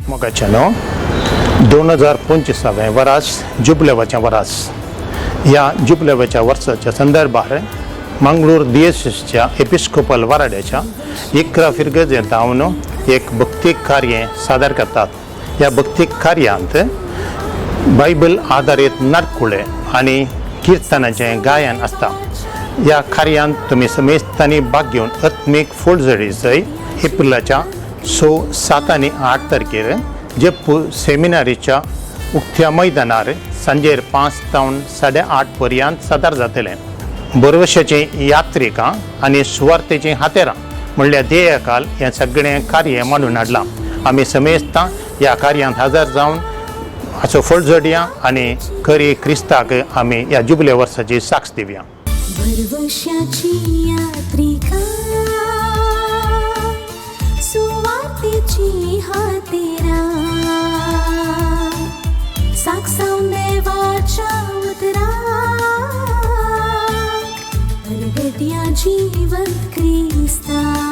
मोगाच्यानो, 2025वें वरास जुबलेवाचें वरास. ह्या जुबलेवाच्या वर्साच्या संदर्भार मंगळूर दियेसीसच्या एपिस्कोपल वाराड्याच्या 11 फिरगजेंत हांव एक भक्तीक कार्य सादर करतात. ह्या भक्तीक कार्यांत बायबल आदारीत नाटकुळे आनी किर्तनाचें गायन आसता. ह्या कार्यांत तुमी समेस्तांनी भाग घेवन आत्मीक फुलझडी सय एप्रिलाच्या 6, 7 आनी 8 तारखेर जेप्पू सेमिनारीच्या उक्त्या मैदानार सांजेर 5 तावन 8:30 पर्यंत सादर जातलें. भरवशाचीं यात्रिकां आनी सुवार्थेचीं हातेरां म्हणल्यार ध्येयकाल हें सगळें कार्य मांडून हाडलां. आमी समेस्तां ह्या कार्यांत हजर जावन हाचो फळझडया आनी खरी क्रिस्ताक आमी ह्या जुबले वर्साची साक्ष दिवया. भरवशाची यात्रिका, सुवार्थेची हातेरा, साक्षांव देवाच्या उतराक, परगट्या जिवंत क्रिस्ता.